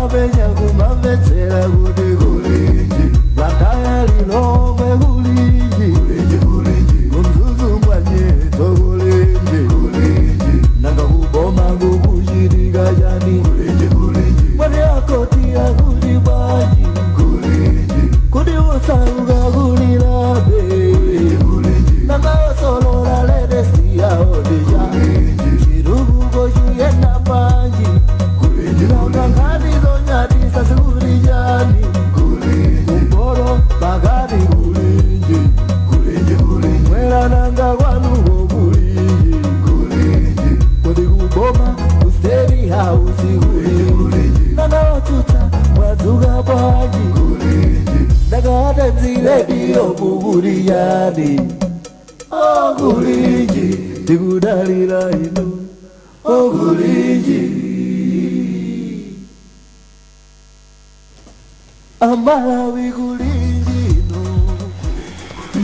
Kumapenya kumamvetsera kuti kulinji, Blantyre, Lilongwe kulinji, kuMzuzu mwanyetso kulinji, nanga kuboma kukuchitika chani? Mwati akoti akuti bwanji? Kuti usauka kulilabe, nanga osolola latest yaodija, chitukuko chiyenda bwanji? Nanga nkhani zonyadisa zikuti chani? Kumpoto, pakati kulinji, mwera nanga kwanuko kulinji? Kuti kuboma ku State House kulinji? Nanga otsutsa mwadzuka bwanji? Ndakata dzirediyo kukuti chani? Okulinji, tikudalira inu, okulinji, Amalawi, kulinji inu.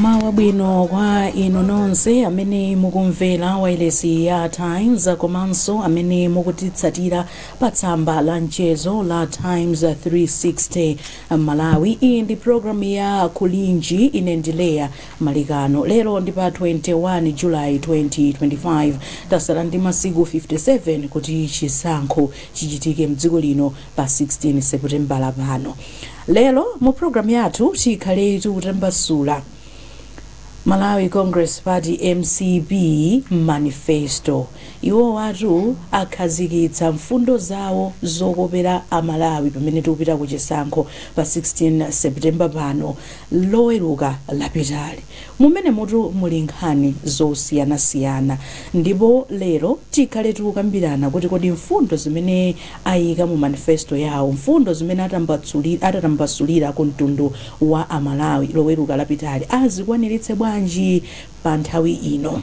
Mawa bwino kwa inu nonse amene mukumvera wailesi ya Times komanso amene mukutitsatira pa tsamba la mchezo la Times 360 Malawi. Iyi ndi programu ya Kulinji. Ine ndi Leya Malikano. Lero ndi pa 21 July 2025. Tasala ndi masiku 57 kuti chisankho chichitike mdziko lino pa 16 Seputembala pano. Lero mu programu yathu tikhale tikutambasula Malawi Congress Party, MCP, manifesto. Iwo watu akhazikitsa mfundo zawo zokopera Amalawi pamene tikupita ku chisankho pa 16 September pano Loweruka lapitali. Mumene mutu muli nkhani zosiyanasiyana, ndipo lero tikhale tikukambirana kuti kodi mfundo zimene ayika mu manifesto yawo, mfundo zimene atatambasulira ku mtundu wa Amalawi Loweruka lapitali, azikwaniritse bwanji pa nthawi ino.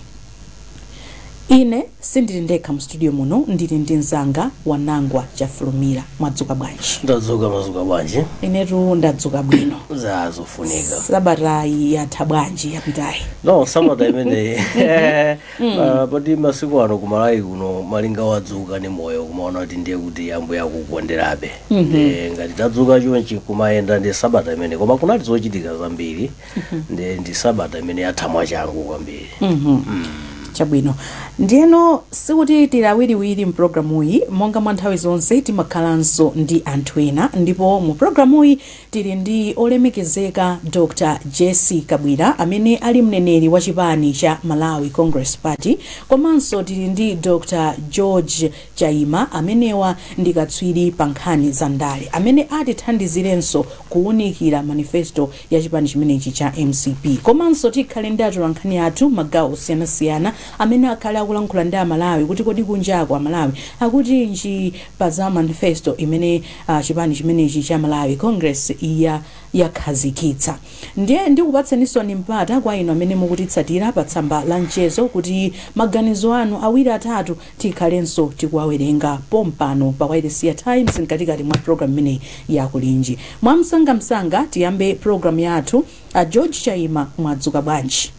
Ine sindili ndekha mu studio muno, ndili ndi mzanga Wanangwa Chafulumira. Mwadzuka bwanji? Ndadzuka. Mwadzuka bwanji? Inetu ndadzuka bwino. Zazofunika. Sabatayi yatha bwanji yapitayi? No, sabata imeneyi, poti masiku ano kuMalawi kuno malinga wadzuka ni moyo, kumaona kuti ndiye kuti Ambuye akukonderabe. Ngati tadzuka chonchi kumayenda, ndi sabata imene, koma kunali zochitika zambiri, ndi sabata imene yatha mwachangu kwambiri. Chabwino. Ndiyeno sikuti tili awiriwiri mpulogalamuyi. Monga mwa nthawi zonse timakhalanso ndi anthu ena, ndipo mu pulogalamuyi tili ndi olemekezeka Dr Jessie Kabwira amene ali mneneri wa chipani cha Malawi Congress Party, komanso tili ndi Dr George Chaima, amenewa ndi katswiri pa nkhani za ndale amene atithandizirenso kuwunikira manifesto ya chipani chimenechi cha MCP. Komanso tikhale ndi atolankhani athu magawo osiyanasiyana amene akhale akulankhula ndi Amalawi kuti kodi kunjako Amalawi akutinji pa za manifesto imene chipani chimenechi cha Malawi Congress yakhazikitsa. Ndiye ndikupatseninso mpata kwa inu amene mukutitsatira pa tsamba la mchezo kuti maganizo anu awiri atatu tikhalenso tikuwawerenga pompano pa wailesi ya Times mkatikati mwa program imeneyi ya Kulinji. Mwamsangamsanga tiyambe program yathu. A George Chaima, mwadzuka bwanji?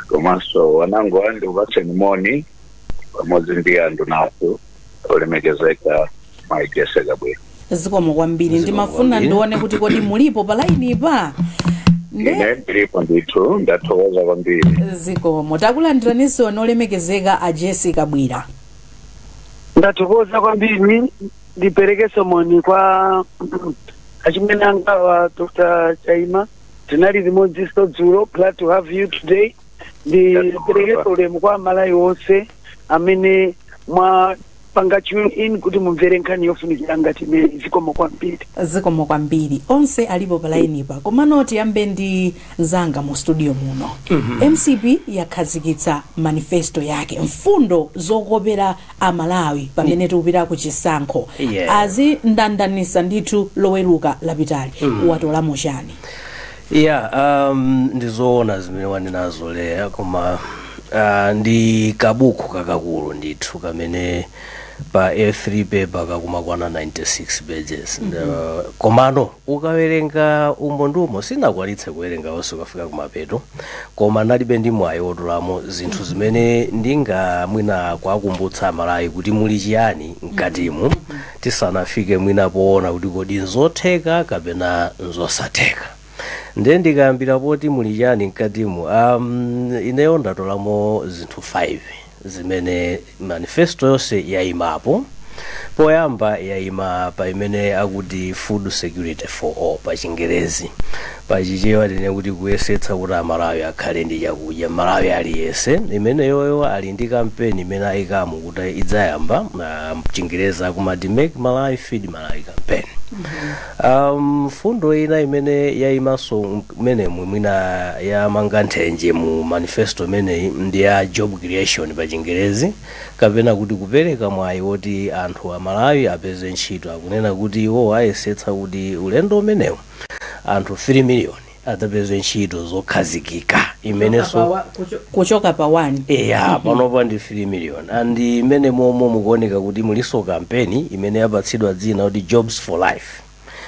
Komanso Wanangwa, ndikupatseni moni pamodzi ndi anduna athu olemekezeka Mai Jessie Kabwila. Zikomo kwambiri. Zikomo Ndimafuna kwambiri. ndione kuti kodi mulipo pa lainipa nde. Ine ndilipo ndithu, ndathokoza kwambiri. Zikomo. Takulandiraninso olemekezeka a Jessie Kabwila. Ndathokoza kwambiri. Ndiperekenso moni kwa achimwene angawa, Dr Chaima. Tinali limodzinso dzulo. Glad to have you today. Ndiperekenso ulemu kwa Amalawi onse amene mwapanga tune in kuti mumvere nkhani yofunikira ngati imeneyi. Zikomo kwambiri. Zikomo kwambiri. Onse alipo pa lainipa, komano tiyambe ndi mzanga mu studio muno. MCP yakhazikitsa manifesto yake, mfundo zokopera Amalawi pamene tikupita ku chisankho. Azindandanisa ndithu Loweruka lapitali. Watolamo chani? Yeah, ndizoona zimene wanenazo Leya, koma ndi kabuku kakakulu ndithu kamene Pa A3 paper kakumakwana 96 pages. Komano ukawerenga umo ndi umo, sinakwanitse kuwerenga wonse ukafika kumapeto, koma nalibe ndi mwayi wotolamo zinthu zimene ndinga mwina kwakumbutsa Amalawi kuti muli chiyani mkatimu, tisanafike mwina poona kuti kodi nzotheka kapena nzosatheka. Ndiye ndikayambira poti muli chani mkatimu, ineyo ndatolamo zinthu 5 zimene manifesto yonse yayimapo. Poyamba yayima pa imene akuti food security for all pa Chingerezi. Pachichewa tine kuti kuyesetsa kuti Amalawi akhale ndi chakudya, Malawi aliyense. Imeneyoyo ali ndi kampeni imene ayikamo kuti idzayamba, Chingerezi akumati Make Malawi Feed Malawi campaign. Fundo ina imene yayimanso mmenemu, mwina yamanga nthenje mu manifesto imeneyi, ndi ya job creation pa Chingerezi, kapena kuti kupereka mwayi woti anthu Amalawi apeze ntchito. Akunena kuti iwo ayesetsa kuti ulendo umenewu anthu 3 million adzapeze ntchito zokhazikika, imenenso Kuchoka pa 1. Eya, panopa ndi 3 million. And imene momwe mukuoneka kuti muliso kampeni imene yapatsidwa dzina kuti Jobs for Life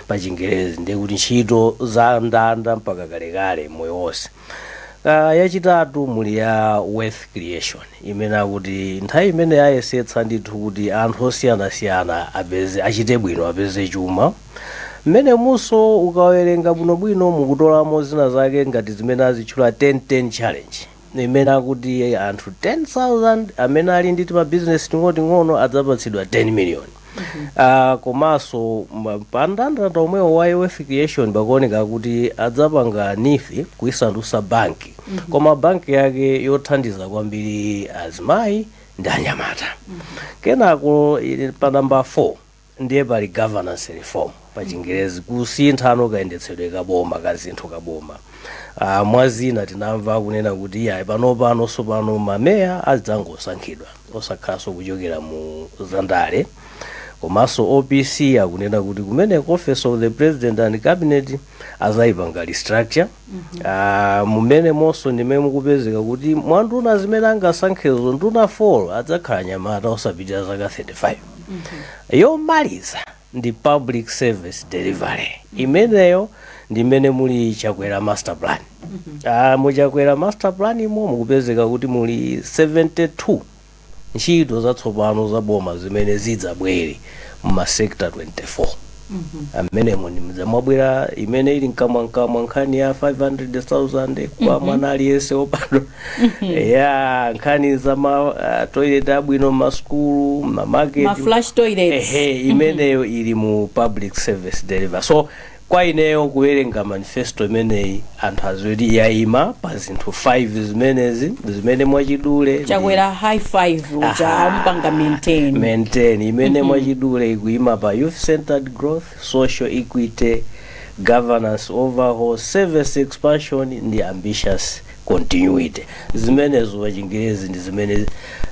pa Chingerezi, ndiye kuti ntchito za ndanda mpaka kalekale, moyo wonse. Yachitatu muli ya wealth creation, imene akuti nthawi imene ayesetsa ndithu kuti anthu osiyanasiyana apeze, achite bwino, apeze chuma. Mmene munso ukawerenga bwinobwino mukutolamo zina zake ngati zimene azitchula 10-10 challenge, imene akuti anthu 10,000 amene ali ndi timabizinesi ting'onoting'ono adzapatsidwa 10 million. Komanso pa ndandanda omwewo wa wealth creation pakuoneka kuti adzapanga NEEF kuisandutsa banki, koma banki yake yothandiza kwambiri azimayi ndi anyamata. Kenako ili pa namba 4 ndiye pali governance reform pa Chingerezi, kusinthano kayendetsedwe kaboma, kazinthu kaboma. Mwazina tinamva kunena kuti iyayi, pano pano pano mameya adzangosankhidwa, osakhalanso kuchokera mu zandale. Komanso OPC, akunena kuti kumene Office of the President and Cabinet azayipanga restructure. Mumene monso ndimene mukupezeka kuti mwa nduna zimene angasankhezo, nduna 4 adzakhala nyamata osapitira zaka 35. Yomaliza ndi public service delivery. Imeneyo ndi imene muli Chakwera Master Plan. Mu Chakwera Master Plan imo mukupezeka kuti muli 72 ntchito zatsopano za boma zimene zidzabwere muma sector 24. Amenemo mwabwera imene ili mkamwamkamwa, nkhani ya 500,000 kwa mwana aliyense wopandwa, ya nkhani za ma toilet abwino m'masukulu, mamaketi, ma flush toilets. Ehe, imeneyo ili mu public service delivery. So kwa ineyo kuwerenga manifesto imeneyi, anthu aziwoti yayima pa zinthu 5 zimenezi, zimene mwachidule Chakwera high five uja ampanga maintain. Maintain, imene mwachidule ikuyima pa youth centered growth, social equity, governance overhaul, service expansion ndi ambitious continuity. Zimenezo pachingerezi ndi zimene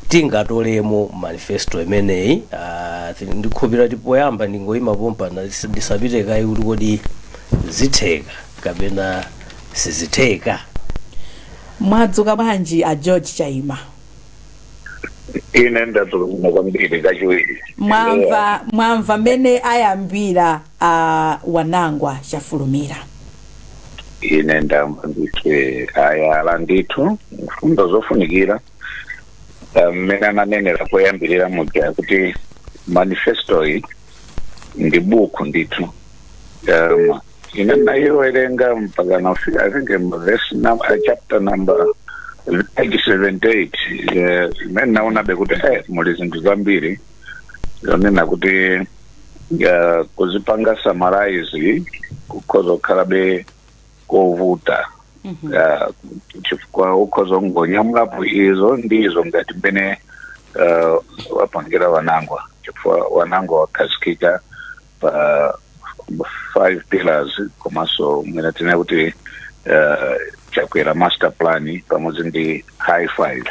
tingatolemo manifesto imeneyi. Ndikhulupira kuti poyamba ndingoyima pompa, ndisapite kayi kuti kodi zitheka kapena sizitheka. Mwadzuka bwanji a George Chaima? Ine ndadzuka bwino kwambiri kachiwiri. Mwamva mmene ayambira a Wanangwa Chafulumira? Ine ndamva ndithu, ayala ndithu mfundo zofunikira mmene ananenera poyambirira muja kuti manifesto iyi ndi buku ndithu. Ine nayiwerenga mpaka nafika, I think, verse number, chapter number, page 78, imene naonabe kuti muli zinthu zambiri zonena kuti kuzipanga summarize kukhoza kukhalabe kovuta, chifukwa ukhoza kungonyamulapo izo ndizo ngati mmene wapangira Wanangwa, chifukwa Wanangwa wakhazikika pa five pillars. Komanso mwina tinene kuti Chakwera Master Plan pamodzi ndi high five,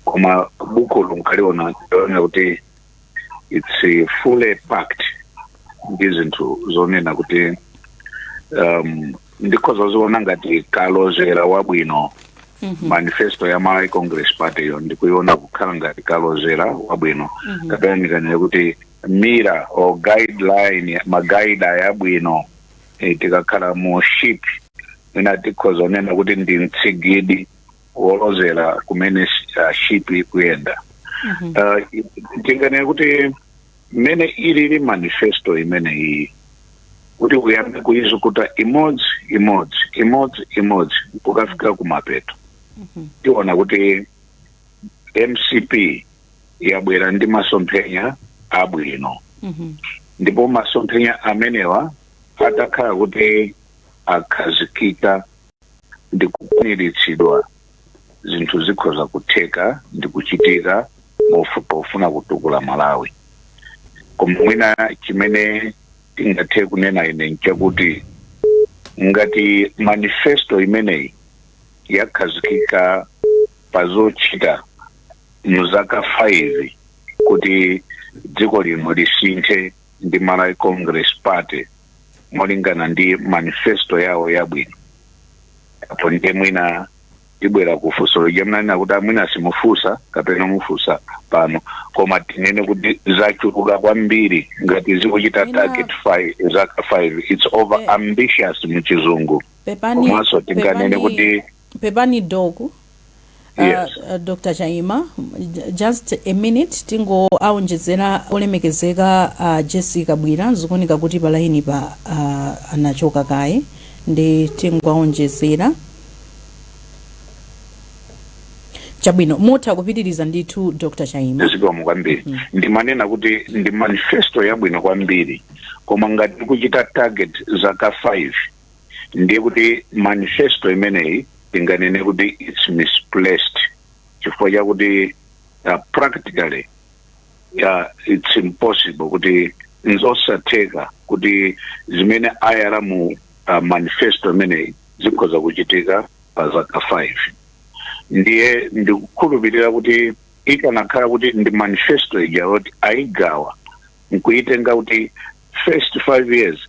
koma buku lunkaliona liona kuti it's fully packed ndi zinthu zonena kuti ndikhoza ziona ngati kalozera wabwino. Manifesto ya Malawi Congress Party yo ndikuiona kukhala ngati kalozera wabwino, kapena ndikanene kuti mirror or guideline, magaida yabwino. Tikakhala mu ship, mwina tikhoza kunena kuti ndi mtsigidi wolozera kumene ship ikuyenda. Tinganene kuti mmene ilili manifesto imene iyi, kuti uyambe kuizukuta imodzi imodzi imodzi imodzi kukafika kumapeto, tiona kuti MCP yabwera ndi masomphenya abwino. Ndipo masomphenya amenewa atakhala kuti akhazikika ndi kukwaniritsidwa, zinthu zikhoza kutheka ndi kuchitika pofuna kutukula Malawi. Koma mwina chimene tingathe kunena ine nchakuti ngati manifesto imeneyi yakhazikika pa zochita mzaka 5 kuti dziko lino lisinthe ndi Malawi Congress Party molingana ndi manifesto yawo yabwino, apo ndiye mwina tibwera kufunso lija mnanena kuti amwina simufunsa kapena mufunsa pano. Koma tinene kuti zachuluka kwambiri ngati zikuchita target 5, zaka 5. It's over ambitious muchizungu. Pepani. Komanso tinganene kuti Pepani, Doc. Yes. Dr Chaima, just a minute, tingo aonjezera olemekezeka Jessica Bwira. Zikuoneka kuti pa line pa anachoka kaye, ndi tingoaonjezera. Chabwino, mutha kupitiriza ndithu, Dr Chaima. Zikomo kwambiri. Ndimanena kuti ndi manifesto yabwino kwambiri, koma ngati kuchita target zaka 5, ndiye kuti manifesto imeneyi tinganene kuti it's misplaced, chifukwa chakuti practically it's impossible, kuti nzosatheka kuti zimene ayala mu manifesto imeneyi zikhoza kuchitika pa zaka 5. Ndiye ndikukhulupirira kuti ikanakhala kuti ndi manifesto ija yoti ayigawa nkuitenga kuti first 5 years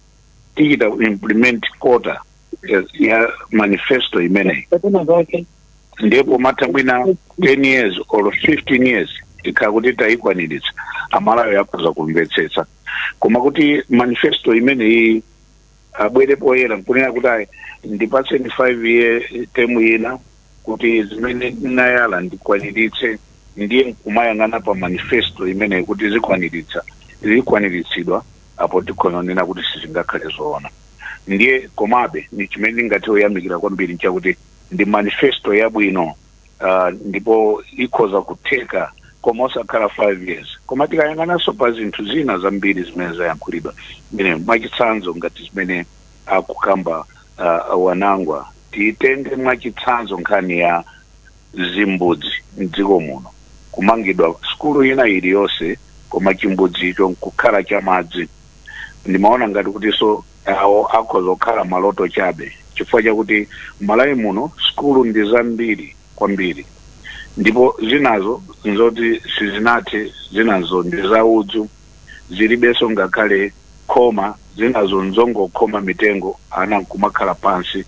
tichita implement quarter ya manifesto imeneyi, ndipo matha mwina 10 years or 15 years tikhala kuti tayikwaniritsa, Amalawi akhoza kumvetsetsa. Koma kuti manifesto imeneyi abwere poyera nkunena kuti ayi, ndipatseni 5 year term ina kuti zimene ndinayala ndikwaniritse, ndiye nkumayang'ana pa manifesto imeneyi kuti zikwaniritsidwa, apo tikhoza kunena kuti sizingakhale zoona. Ndiye komabe ni chimene ndingathe kuyamikira kwambiri nchakuti ndi manifesto yabwino, ndipo ikhoza kutheka, koma osakhala 5 years. Koma tikayang'ananso pa zinthu zina zambiri zimene zayankhulidwa mene, mwachitsanzo ngati zimene akukamba Wanangwa, tiyitenge mwachitsanzo nkhani ya zimbudzi mdziko muno, kumangidwa sukulu ina iliyonse koma chimbudzicho nkukhala chamadzi. Ndimaona ngati kuti so awo akhoza kukhala maloto chabe, chifukwa chakuti Malawi muno sukulu ndi zambiri kwambiri, ndipo zinazo nzoti sizinathe, zinazo ndi zaudzu, zilibenso ngakhale khoma, zinazo nzongokhoma mitengo, ana nkumakhala pansi.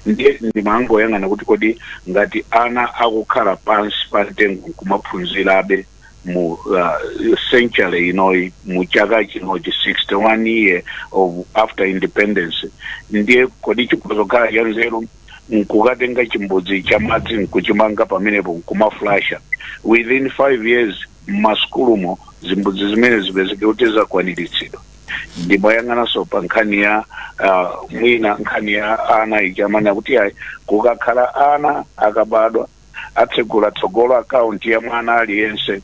Ndiye ndimangoyang'ana kuti kodi ngati ana akukhala pansi pa mtengo nkumaphunzirabe mu century inoyi, mu chaka chinochi, 61 year of after independence, ndiye kodi chikhoza kukhala cha nzeru nkukatenga chimbudzi cha madzi nkuchimanga pamenepo nkumaflasha, within 5 years mmasukulumo zimbudzi zimene zipezeke kuti zakwaniritsidwa? Ndimayang'ananso pa nkhani ya mwina nkhani ya ana ichamana kuti ayi, kukakhala ana akabadwa atsegula tsogolo akaunti ya mwana aliyense.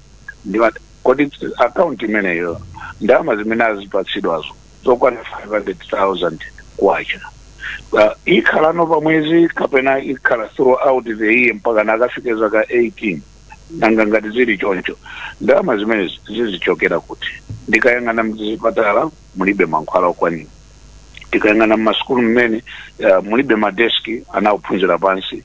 Kodi akaunti imeneyo ndalama zimene azipatsidwazo zokwana 500,000 kwacha ikhalano pa mwezi kapena ikhala throughout the year mpaka nakafike zaka 18? Nanga ngati zili choncho, ndalama zimene zizichokera kuti? Ndikayang'ana mzipatala mulibe mankhwala okwanira, tikayang'ana mmasukulu mmene mulibe madeski, anaophunzira pansi,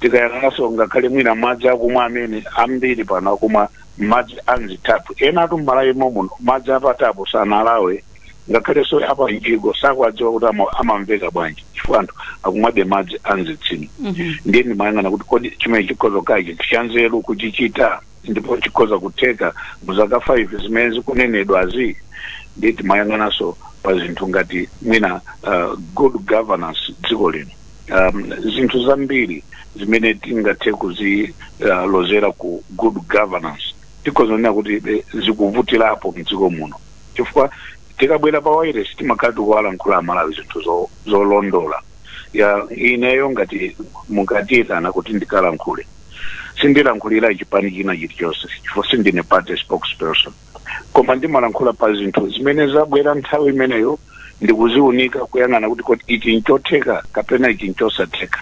tikayang'ananso ngakhale mwina madzi akumwa amene ambiri pano akumwa madzi anzitapu, ena atu mMalawimo muno madzi apatapo sanalawe. Ngakhalenso apa mjigo sakuadziwa kuti amamveka bwanji, chifukwa anthu akumwabe madzi amzitsime. Ndiye ndimayang'ana kuti kodi chimene chikhoza kukhala chinthu chanzeru kuchichita ndipo chikhoza kutheka muzaka 5 zimene zikunenedwazi? Ndiye timayang'ananso pa zinthu ngati mwina good governance dziko lino, zinthu zambiri zimene tingathe kuzilozera ku good governance, tikhoza kunena kuti zikuvutirapo mdziko muno, chifukwa tikabwera pa wireless timakhala tikuwalankhula Amalawi zinthu zolondola. Ya ineyo ngati mukatiyitana kuti ndikalankhule, sindilankhulira chipani china chilichonse, chifukwa sindine party spokesperson, koma ndimalankhula pa zinthu zimene zabwera nthawi imeneyo ndikuziunika, kuyang'ana kuti kodi ichi nchotheka kapena ichi nchosatheka,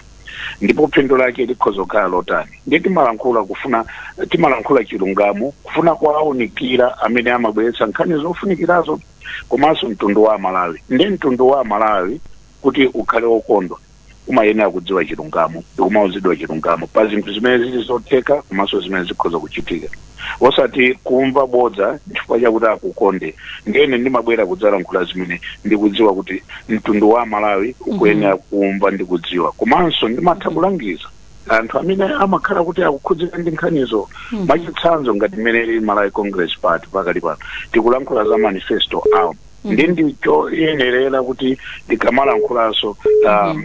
ndipo phindu lake likhoza kukhala lotani. Ndiye timalankhula kufuna, timalankhula chilungamo, kufuna kuwaunikira amene amabweretsa nkhani zofunikirazo, komanso mtundu wa Amalawi. Ndi mtundu wa Amalawi kuti ukhale wokondwa umayenera kudziwa chilungamo ndikumauzidwa chilungamo pa zinthu zimene zili zotheka komanso zimene zikhoza kuchitika, osati kumva bodza chifukwa chakuti akukonde. Ndiyene ndimabwera kudzalankhula zimene ndikudziwa kuti mtundu wa Malawi ukuyenera kumva ndi kudziwa. Komanso ndimatha kulangiza anthu amene amakhala kuti akukhudzika ndi nkhanizo. Mwachitsanzo, ngati mmene ili Malawi Congress Party pakali pano, tikulankhula za manifesto awo, ndi ndichoyenerera kuti ndikamalankhulaso,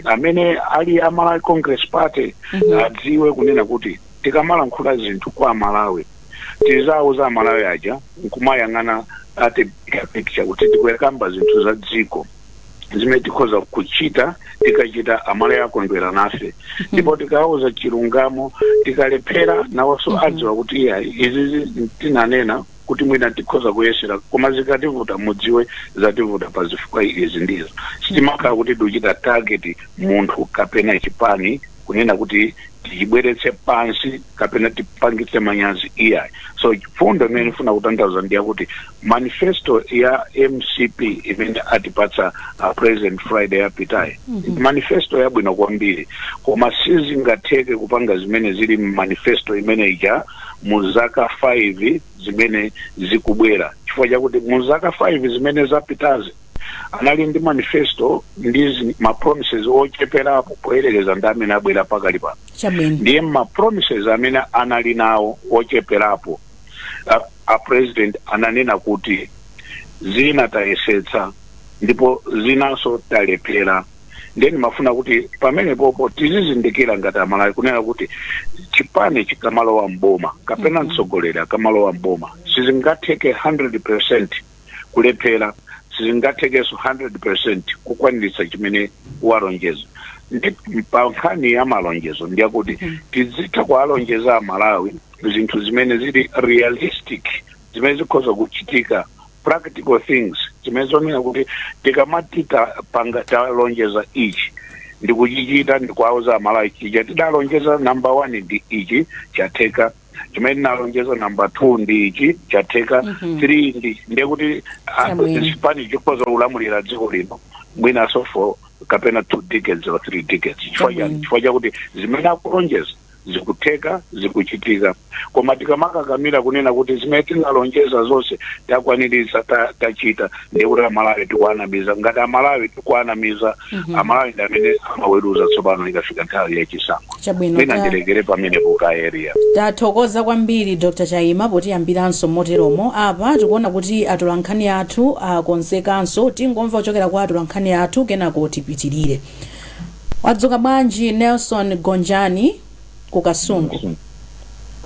amene ali a Malawi Congress Party adziwe kunena kuti tikamalankhula zinthu kwa Malawi, tizauza Amalawi aja nkumayang'ana at a bigger picture, kuti tikuyakamba zinthu za dziko zimene tikhoza kuchita, tikachita Amalawi akondwera nafe. Ndipo tikauza chilungamo, tikalephera nawonso adziwa kuti iya, izi tinanena kuti mwina tikhoza kuyesera, koma zikativuta mudziwe zativuta pa zifukwa izi ndizo. Sitimakhala kuti tikuchita target munthu kapena chipani, kunena kuti tichibweretse pansi kapena tipangitse manyazi, iyayi. So fundo imene ndifuna kutanthauza ndiyakuti manifesto ya MCP imene atipatsa President Friday yapitayi, manifesto yabwino kwambiri, koma sizingatheke kupanga zimene zili manifesto imene ija mu zaka 5 zimene zikubwera, chifukwa chakuti mu zaka 5 zimene zapitazi anali ndi manifesto ndi ma promises ocheperapo poyerekeza ndi amene abwera pakali pano. Ndiye ma promises amene anali nawo ocheperapo, a president ananena kuti zina tayesetsa ndipo zinanso talephera. Ndiye ndimafuna kuti pamenepopo tizizindikira ngati Amalawi kunena kuti chipani chikamalowa mboma kapena mtsogoleri akamalowa mboma, sizingatheke 100 kulephera, sizingathekenso 100 kukwaniritsa chimene walonjeza. Ndi pa nkhani ya malonjezo ndiyakuti tizitha kuwalonjeza Amalawi zinthu zimene zili realistic, zimene zikhoza kuchitika, practical things, zimene zonena kuti tikamati tapanga, talonjeza ichi, ndikuchichita, ndikuwauza Amalawi chija tidalonjeza number one ndi ichi, chatheka. Chimene tinalonjeza number two ndi ichi, chatheka. Three ndi, ndekuti chipani chikhoza kulamulira dziko lino mwinaso for kapena 2 decades or 3 decades. Chifukwa chani? Chifukwa chakuti zimene akulonjeza zikutheka, zikuchitika. Koma tikamakakamira kunena kuti zimene tinalonjeza zonse takwaniritsa, tachita, ndekuti Amalawi tikuanamiza. Ngati Amalawi tikuanamiza, Amalawi ndi amene amaweruza tsopano ikafika nthawi yachisankho. Mwina ndilekere pamenepo ka area. Tathokoza kwambiri, Dr Chaima, potiyambiranso moteromo. Apa tikuona kuti atolankhani athu akonzekanso. Tingomva kuchokera kwa atolankhani athu, kenako tipitirire. Wadzuka bwanji, Nelson Gonjani ku Kasungu?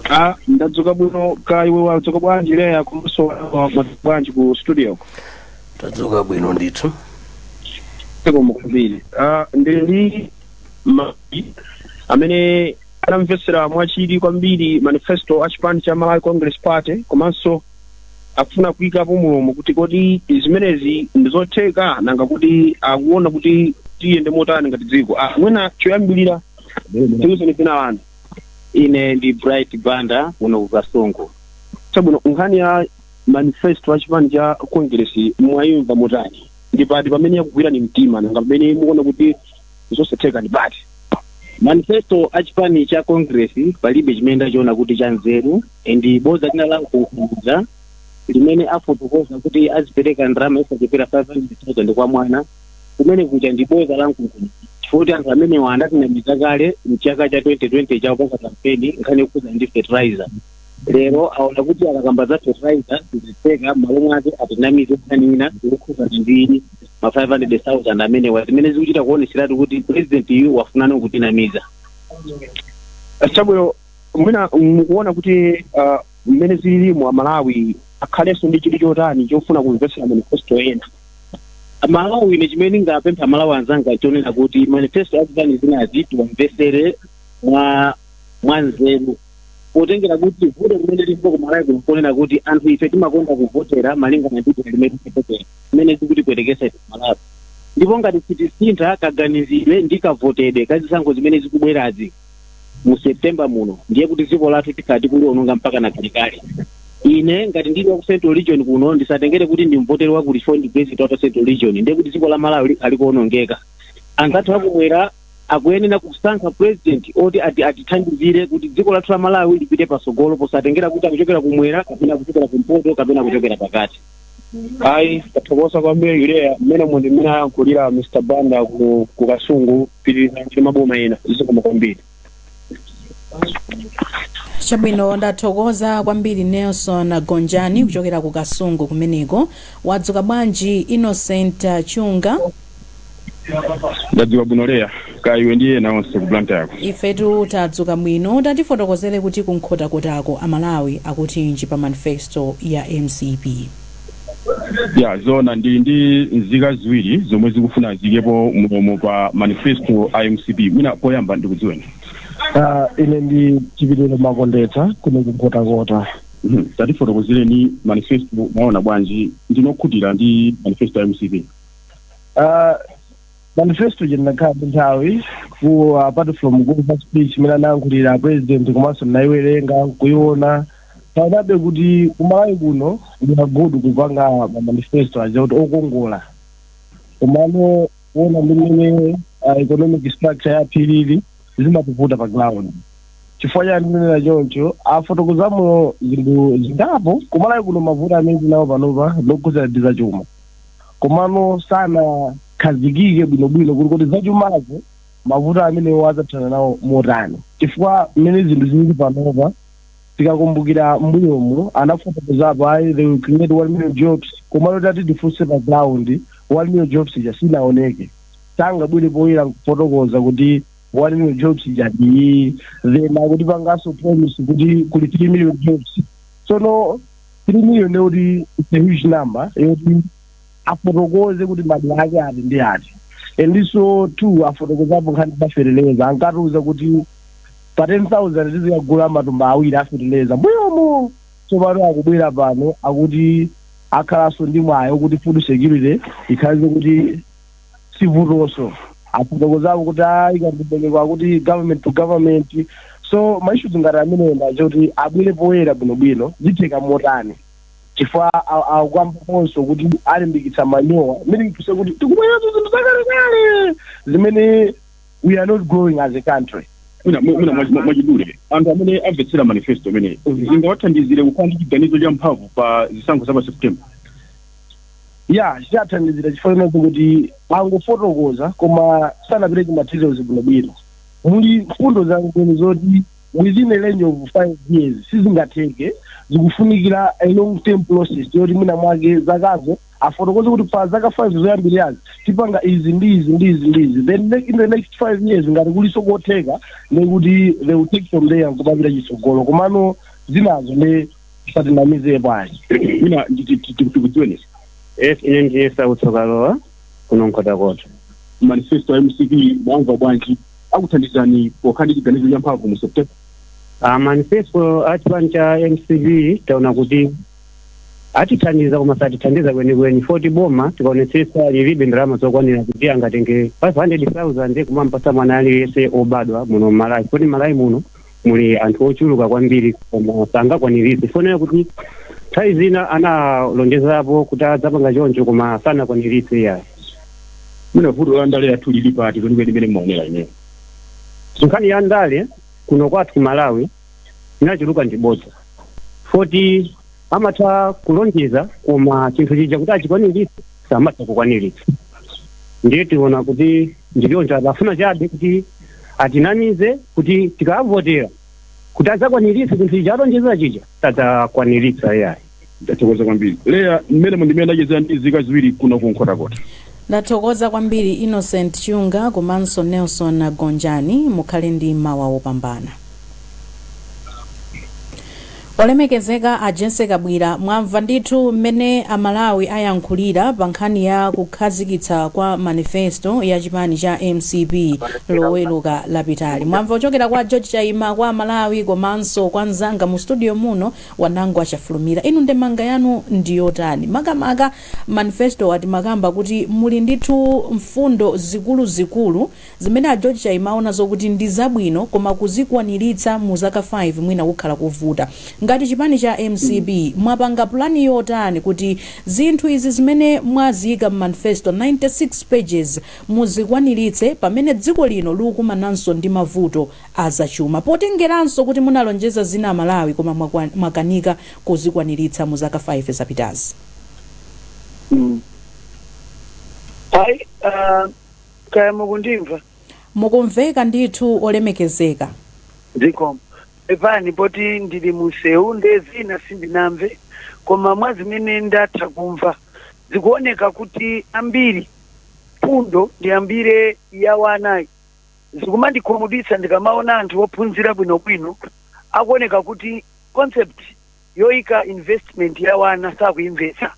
Ah, ndadzuka bwino. Ka iwe wadzuka bwanji, Leya? Komanso wadzuka bwanji ku studio? Tadzuka bwino ndithu. Zikomo kwambiri. Ah, ndili ndi amene anamvetsera mwachidwi kwambiri manifesto a chipani cha Malawi Congress Party, komanso akufuna kuyikapo mulomo kuti kodi zimenezi ndizotheka, nanga kuti akuona kuti tiyende motani ngati dziko. Ah, mwina choyambirira tiuzeni dzina lanu. Ine ndi Bright Banda kuno ku Kasungu. Chabwino, nkhani ya manifesto a chipani cha Congress mwayimva motani? Ndi pati pamene yakugwirani mtima, nanga pamene mukuona kuti zosatheka ndi pati? Manifesto a chipani cha Congress palibe chimene ndachiona kuti cha nzeru, and bodza lina la mkukuza. Limene afotokoza kuti azipereka ndalama isachepera 500,000 kwa mwana, kumene kuja ndi boza la mkunkhuniza, chifukwa kuti anthu amenewa anatinamiza kale mchaka cha 2020 chakupanga kampeni nkhani yokhuza ndi fertilizer. Lero aona kuti akakamba za fertilizer sizitheka, m'malo mwake atinamize nkhani ina yokhuzana ndi ma 500,000 amenewa, zimene zikuchita kuoneseratu kuti president yu wafunana kutinamiza. Chabwino, mwina mukuona kuti mmene zililimu Amalawi akhalenso ndi chidwi chotani chofuna kumvetsera manifesto ena? Malawi, ine chimene ndingapempha Malawi anzanga chonena kuti manifesto azipani zinazi tiwamvesere mwa nzeru, potengera kuti vuto limene lilipo ku Malawi kuno ponena kuti anthu ife timakonda kuvotera malingana ndi dera limene tikuvotera, limene zikutipwetekesa ife Malawi. Ndipo ngati sitisintha kaganizidwe ndi kavotedwe kazisankho zimene zikubwerazi mu September muno, ndiye kuti dziko lathu tikhala tikuliononga mpaka na kalekale. Ine ngati ndili wa ku Central Region kuno, ndisatengere kuti ndi mvoteri wa kuti ndi president wa Central Region, ndiye kuti dziko la Malawi likuonongeka. Anzathu akumwera akuyenera kusankha president oti atithandizire kuti dziko lathu la Malawi lipite pasogolo, posatengera kuti akuchokera kumwera kapena kuchokera kumpoto kapena kuchokera pakati. Ayi, tathokoza kwambiri Yuleya. Mmene mundi mmene ayankhulira Mr Banda ku Kasungu, pitiriza ndi maboma ena. Zikoma kwambiri. Chabwino, ndathokoza kwambiri Nelson Gonjani kuchokera ku Kasungu kumeneko. Wadzuka bwanji, Innocent Chunga? Ndadzuka bwino Leya, kaya iwe ndi ena onse ku Blantyre yako? Ifetu tadzuka bwino. Tatifotokozere kuti kunkhotakotako Amalawi akutinji pa manifesto ya MCP? Ya, zona ndi nzika ziwiri zomwe zikufuna zikepo mulomo pa manifesto a MCP. Mwina poyamba ndikudziweni. Ine ndi Chipiliro Makondetsa kuno kunkhotakota. Tatifotokozereni manifesto, mwaona bwanji? Ndinokhutira ndi manifesto ya MCP? Manifesto chinakhala ndi nthawi ku apart from kumva speech imene anayankhulira president, komanso ndinayiwerenga kuiona, taonabe kuti kumalawi kuno ndi good kupanga ma manifesto aja kuti okongola, komano kuona ndi mmene economic structure yathu ilili, zimativuta pa ground. Chifukwa chani ndinena choncho? Afotokozamo zinthu zingapo. Kumalawi kuno mavuto amene tinawo panopa lokhudzana ndi zachuma, komano sanakhazikike bwinobwino kuti zachumazo mavuto amenewo adzathana nawo motani, chifukwa mmene zinthu zilili panopa, tikakumbukira mbuyomu anafotokozapo ayi, they will create 1 million jobs, komano tati tifunse pa ground, 1 million jobs ija sinaoneke. Sangabwere poyera kufotokoza kuti 1 million jobs ija ndiyi. Then akutipanganso promise kuti kuli 3 million jobs. Tsono 3 million yoti it's a huge number yoti afotokoze kuti madera ake ati ndi ati. Endiso two, afotokozapo nkhani za feteleza. Ankatiuza kuti pa 10,000 tizikagula matumba awiri a feteleza mbuyomo. Tsopano akubwera pano akuti akhalanso ndi mwayi kuti food security ikhalize kuti sivutonso. Afotokozapo kuti ayi, kandibeleko akuti government to government. So ma issues ngati amenewo ndacho kuti abwere poyera bwinobwino, zitheka motani, chifukwa akukambaponso kuti alimbikitsa manyowa, meaning to say kuti tikubweranso zinthu zakalekale zimene we are not growing as a country. Mwina mwachidule, anthu amene amvetsera manifesto imene zingawathandizire kukhala ndi chiganizo cha mphamvu pa zisankho za pa September? Ya, chichathandizira, chifukwa chonse kuti angofotokoza koma sanapereke materials bwinobwino. Muli mfundo zangwini zoti within a range of 5 years sizingatheke, zikufunikira a long term process yoti mwina mwake zakazo afotokoze kuti pa zaka 5 zoyambirirazi tipanga izi ndi izi ndi izi ndi izi, then in the next 5 years ngati kuliso kotheka nekuti they will take from there nkupapita chitsogolo. Komano zinazo ndi satinamizepo ayi. Mwina tikudziweni. Yes, ine ndiye Sautsokalowa kuno Nkhotakota. Manifesto ya MCP mwamva bwanji? Akuthandizani pokhala ndi chiganizo cha mphamvu mu September? Manifesto a chipani cha MCP taona kuti atithandiza, koma satithandiza kwenikweni, foti boma tikaonetsetsa lilibe ndalama zokwanira kuti angatenge 500,000 kumampasa mwana aliyense obadwa muno Mmalawi, foti Malawi muno muli anthu ochuluka kwambiri, koma sangakwaniritse. Fonera kuti nthawi zina analonjezapo kuti adzapanga choncho, koma sanakwaniritse yayi. Mwina vuto la ndale yathu lili pati kwenikweni imene mmaonera ineyo? Nkhani ya ndale kuno kwathu ku Malawi inachuluka ndi bodza, foti Amatha kulonjeza, koma chinthu chija kuti achikwaniritse samatha kukwaniritsa. Ndiye tiona kuti ndilonja adafuna chabe kuti atinamize kuti tikavotera kuti adzakwaniritse chinthu chija alonjeza chija, sadzakwaniritsa yayi. Ndathokoza kwambiri, Leya. Mmene mundimene ndachezera ndi nzika ziwiri kuno ku Nkhotakota. Ndathokoza kwambiri, Innocent Chunga komanso Nelson Gonjani. Mukhale ndi mawa wopambana. Olemekezeka a Jesse Kabwira, mwamva ndithu mmene Amalawi ayankhulira pa nkhani ya kukhazikitsa kwa manifesto ya chipani cha MCP Loweruka lapitali. Mwamva kuchokera kwa George Chaima, kwa Amalawi, komanso kwa mzanga mu studio muno Wanangwa Chafulumira. Inu ndemanga yanu ndiyotani, makamaka manifesto ati makamba kuti muli ndithu mfundo zikuluzikulu zimene a George Chaima aona zokuti ndi zabwino, koma kuzikwaniritsa mu zaka 5 mwina kukhala kuvuta? Ngati chipani cha MCP, mwapanga pulani yotani kuti zinthu izi zimene mwaziyika m'manifesto, 96 pages, muzikwaniritse pamene dziko lino likukumananso ndi mavuto azachuma, potengeranso kuti munalonjeza zina Amalawi koma mwakanika kuzikwaniritsa mu zaka 5 zapitazi? Hayi, kaya mukundimva? Mukumveka ndithu, olemekezeka. Zikomo. Epani poti ndili musewu, nde zina sindinamve, koma mwa zimene ndatha kumva zikuoneka kuti ambiri fundo ndiyambire ya wanayi. Zikumandikhumudwitsa ndikamaona anthu ophunzira bwinobwino akuoneka kuti concept yoyika investment ya wana sakuyimvetsa.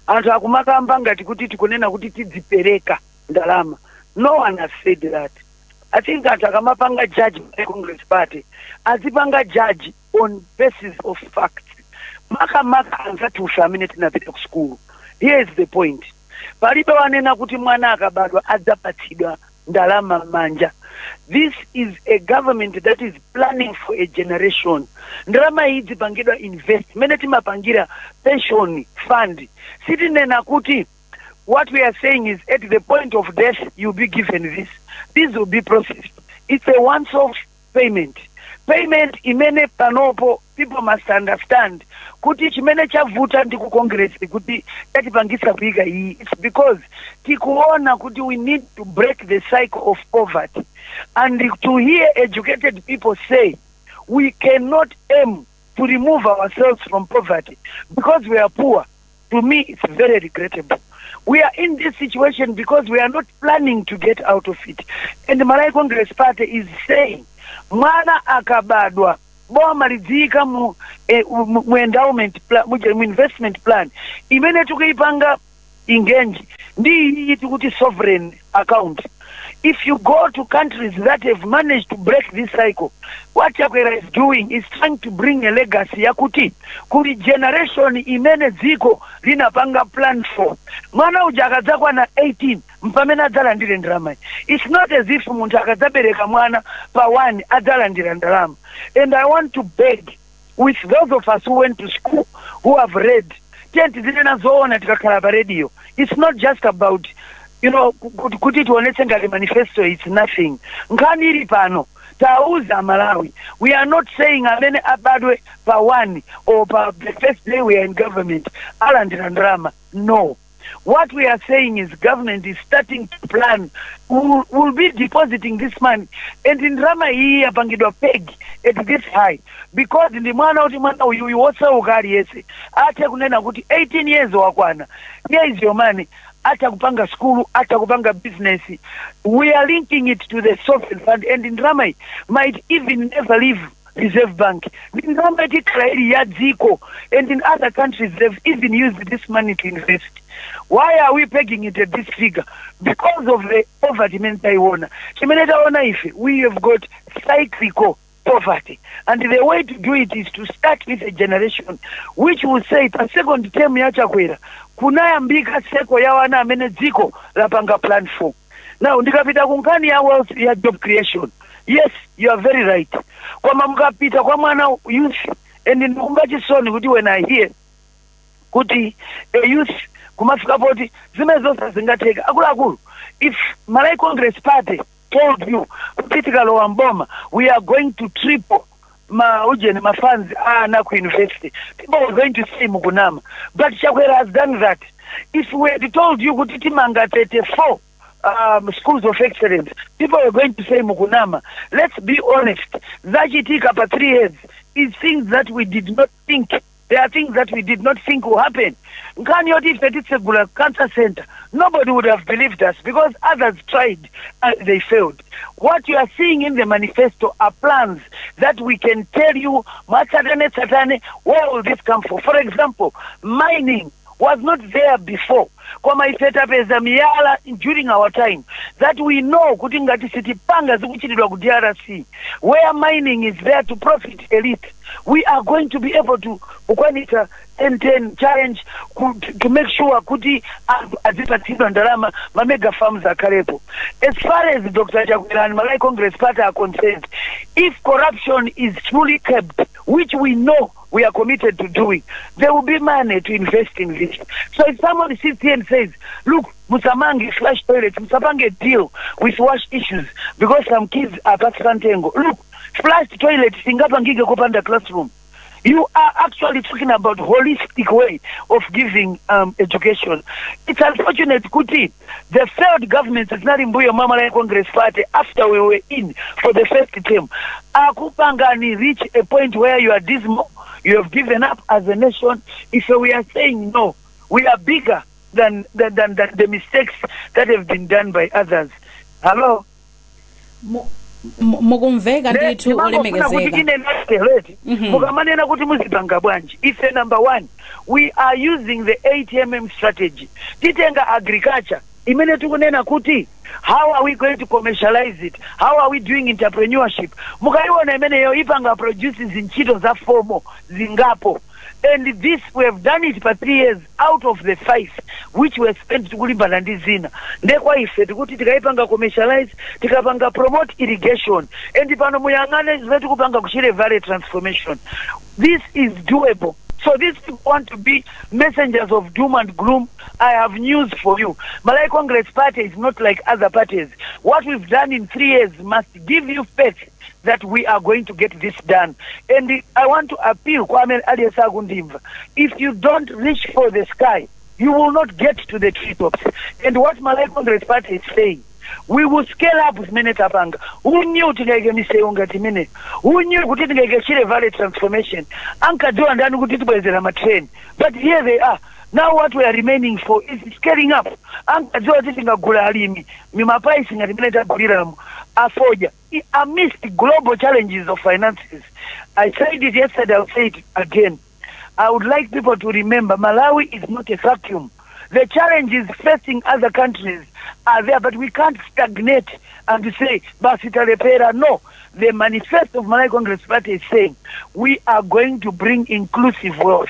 Anthu akumakamba ngati kuti tikunena kuti tidzipereka ndalama. No one has said that. I think anthu akamapanga judge by Congress Party, azipanga judge on basis of facts, makamaka anzathu amene tinapita ku sukulu. Here is the point: palibe wanena kuti mwana akabadwa adzapatsidwa ndalama m'manja. This is a government that is planning for a generation. Ndalama iyi zipangidwa invest mene timapangira pension fund. Sitinena kuti, what we are saying is at the point of death you'll be given this. This will be processed. It's a once off payment imene panopo people must understand kuti chimene chavuta ndi ku Congress kuti chatipangisa kuyika iyi, it's because tikuona kuti we need to break the cycle of poverty. And to hear educated people say we cannot aim to remove ourselves from poverty because we are poor, to me it's very regrettable. We are in this situation because we are not planning to get out of it, and the Malawi Congress Party is saying mwana akabadwa boma lidziyika mu endowment plan, mu investment plan imene tikuyipanga ingenji ndi iyi tikuti sovereign account. If you go to countries that have managed to break this cycle, what Chakwera is doing is trying to bring a legacy yakuti kuli generation imene dziko linapanga plan for. Mwana uja akadzakwana 18 mpamene adzalandire ndalama. It's not as if munthu akadzabereka mwana pa 1 adzalandira ndalama. And I want to beg with those of us who went to school, who have read, tiye tizinena zoona tikakhala pa radio. It's not just about kuti tionetse ngati manifesto. It's nothing. Nkhani ili pano, tauza Malawi, we are not saying amene abadwe pa 1 or pa the first day we are in government alandira ndalama. No. What we are saying is government is starting to plan, will be depositing this money, and ndalama iyi yapangidwa peg at this high because ndi mwana kuti mwana uyuyu wosauka aliyense athe kunena kuti 18 years wakwana, here is your money, atha kupanga skulu, atha kupanga business. We are linking it to the sovereign fund, and ndalama iyi might even never leave Reserve Bank. Ndi ndalama itikhala ili ya dziko, and in other countries they've even used this money to invest. Why are we pegging it at this figure? Because of the poverty imene taiona. Chimene taona ife, we have got cyclical poverty, and the way to do it is to start with a generation which will say pa second term ya Chakwera kunayambika cycle ya wana amene dziko lapanga plan for. Now ndikapita ku nkhani ya wealth, ya job creation, yes, you are very right. Koma mukapita kwa mwana youth, and ndikumva chisoni kuti when I hear kuti a youth kumafika poti zimene zonse zingatheka. Akuluakulu, if Malawi Congress Party told you kuti tikalowa mboma we are going to triple Ma ujeni, ma funds ana ku university, people were going to say mukunama, but Chakwera has done that. If we had told you kuti timanga 34 schools of excellence, people are going to say mukunama. Let's be honest, zachitika pa 3 years is things that we did not think. There are things that we did not think will happen. Nkhani yoti ife titsegula cancer center, nobody would have believed us because others tried and they failed. What you are seeing in the manifesto are plans that we can tell you mwatsatanetsatane tsatane where will this come from. For example, mining was not there before, koma ife tapeza miyala during our time that we know kuti ngati sitipanga zikuchitidwa ku DRC, where mining is there to profit elite, we are going to be able to kukwanitsa 10-10 challenge to make sure kuti anthu azipatsidwa ndalama, ma mega farms akhalepo. As far as Dr. Chakwera and Malawi Congress Party are concerned, if corruption is truly kept, which we know we are committed to doing, there will be money to invest in this. So if somebody sits here and says, "Look, musamange flush toilets, musapange deal with wash issues because some kids are pansi pamtengo," look, flush toilet singapangike kopanda classroom. You are actually talking about holistic way of giving education. It's unfortunate kuti the failed governments zinali mbuyo mwa Malawi Congress Party after we were in for the first term akupangani reach a point where you are dismal, you have given up as a nation. If we are saying no, we are bigger than the mistakes that have been done by others. Hello? Mukumveka ndithu. Ndimangofuna kuti Olemekezeka. Ine natereti mukamanena kuti muzipanga bwanji, ife number one, we are using the ATMM strategy. Titenga agriculture imene tikunena kuti how are we going to commercialize it, how are we doing entrepreneurship. Mukaiona imeneyo ipanga produce zintchito za formal zingapo, and this we have done it for 3 years out of the five which were spent tikulimbana ndi zina. Ndekwa ife tikuti tikaipanga commercialize, tikapanga promote irrigation, and pano muyang'ane zimene tikupanga ku Shire Valley transformation. This is doable. So these people want to be messengers of doom and gloom. I have news for you. Malawi Congress Party is not like other parties. What we've done in 3 years must give you faith that we are going to get this done. And I want to appeal kwa amene aliyense akundimva. If you don't reach for the sky, you will not get to the treetops. And what Malawi Congress Party is saying, we will scale up zimene tapanga. Who knew tingaike misewu ngati imene? Who knew kuti tingaike Shire Valley transformation? Ankadziwa ndani kuti tibwezera matrain? But here they are. Now what we are remaining for is scaling up. Ankadziwa kuti tingagula alimi mima price ngati imene taguliramo afodya amidst global challenges of finances? I said it yesterday, I'll say it again. I would like people to remember Malawi is not a vacuum. The challenges facing other countries are there, but we can't stagnate and say, "Basi talepera." No. The manifesto of Malawi Congress Party is saying we are going to bring inclusive wealth.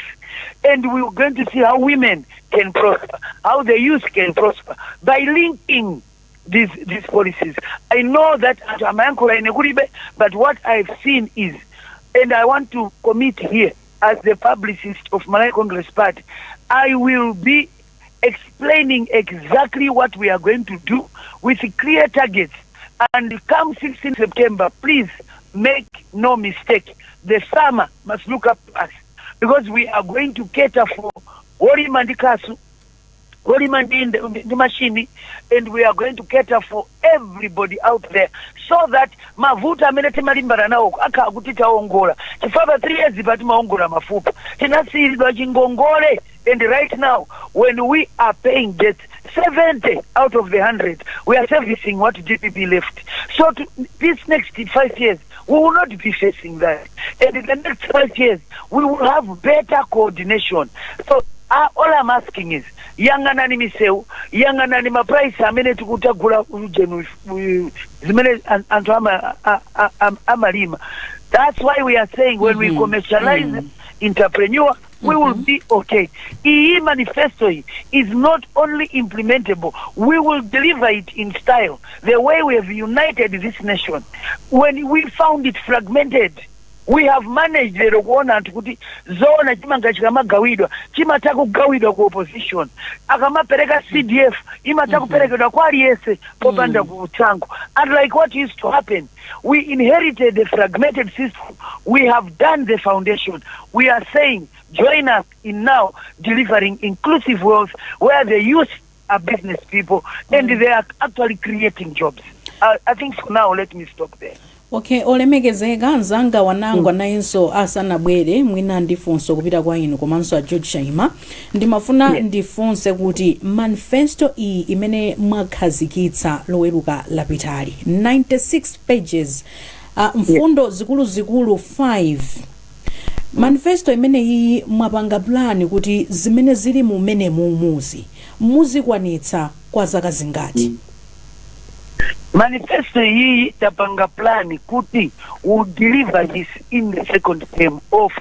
And we're going to see how women can prosper, how the youth can prosper by linking these policies. I know that amayankhula ine kulibe, but what I've seen is, and I want to commit here as the publicist of Malawi Congress Party, I will be explaining exactly what we are going to do with clear targets. And come 16 September, please make no mistake, the farmer must look up to us because we are going to cater for olima ndi kasu, olima ndi machine, and we are going to cater for everybody out there so that mavuto amene timalimbana nawo akhala kuti taongola, chifukwa pa 3 years pa timaongola mafupa tinasiyiridwa chingongole. And right now when we are paying debt, 70 out of the 100, we are servicing what DPP left. So this next 5 years we will not be facing that, and in the next 5 years we will have better coordination. So all I'm asking is, yang'anani misewu, yang'anani ma price amene tikutagula ujenu zimene anthu amalima. That's why we are saying when we commercialize entrepreneur, we will be okay. Iyi manifesto iyi is not only implementable, we will deliver it in style, the way we have united this nation when we found it fragmented. We have managed lero kuona anthu kuti zoona chimanga chikamagawidwa chimatha kugawidwa ku opposition, akamapereka CDF imatha kuperekedwa kwa aliyense popanda kutsankho, unlike what used to happen. We inherited a fragmented system. We have done the foundation. We are saying join us in now delivering inclusive wealth where the youth are business people and they are actually creating jobs. I think for now let me stop there. Okay, olemekezeka mzanga Wanangwa nayenso asanabwere mwina ndifunso kupita kwa inu komanso a George Chaima, ndimafuna ndifunse kuti manifesto iyi imene mwakhazikitsa Loweruka lapitali, 96 pages, mfundo zikuluzikulu 5, manifesto imene iyi mwapanga plan kuti zimene zili mumene mumuzi muzikwanitsa kwa zaka zingati? Manifesto iyi tapanga plan kuti we deliver this in the second term of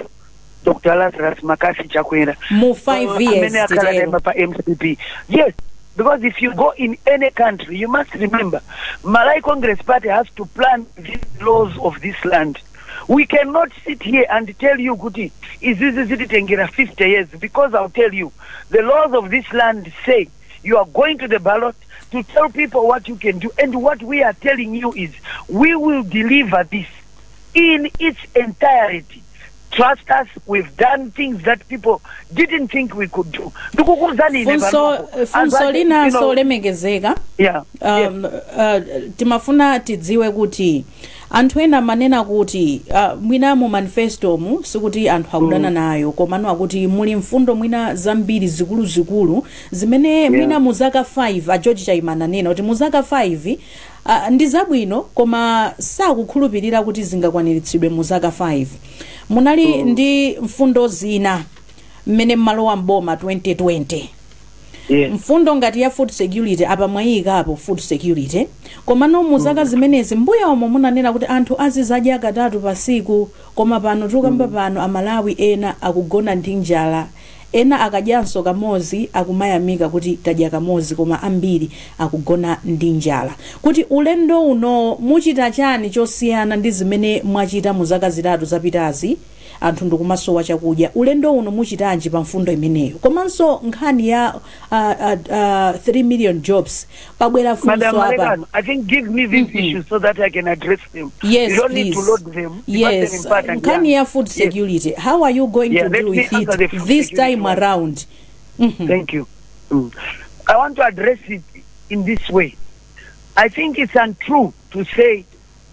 Dr Lazarus McCarthy Chakwera. Mu 5 years. Amene akhala Titero. Naima pa MCP, yes, because if you go in any country, you must remember Malawi Congress Party has to plan these laws of this land. We cannot sit here and tell you kuti izizi zititengera 50 years, because I'll tell you, the laws of this land say you are going to the ballot to tell people what you can do, and what we are telling you is we will deliver this in its entirety. Trust us. We've done things that people didn't think we could do. Ndikukuuzani ine Funso panopo. funso Anthu linanso, olemekezeka, timafuna tidziwe kuti anthu ena amanena kuti mwina mu manifesto mu sikuti anthu akudana nayo, komano akuti muli mfundo mwina zambiri zikuluzikulu zimene mwina mu zaka 5, a George Chaima ananena kuti mu zaka 5 ndi zabwino, koma sakukhulupirira kuti zingakwaniritsidwe mu zaka 5. Munali ndi mfundo zina mmene mmalowa mboma 2020, mfundo ngati ya food security. Apa mwayikapo food security, komano mu zaka zimenezi mbuyomo munanena kuti anthu azizadya katatu pasiku, koma pano tikamba pano Amalawi ena akugona ndi njala, ena akadyanso kamodzi akumayamika kuti tadya kamodzi, koma ambiri akugona ndi njala. Kuti ulendo uno muchita chani chosiyana ndi zimene mwachita mu zaka 3 zapitazi, anthu ndikumasowa chakudya? Ulendo uno muchitanji pa mfundo imeneyo? Komanso nkhani ya 3 million jobs, pabwera funso Madam apa. Malekano, I think give me these issues so that I can address them. Yes, You don't need please. to load them. Yes, nkhani ya food security, how are you going Yeah, to let deal me with answer the it food this security time one. around? Thank you. I want to address it in this way. I think it's untrue to say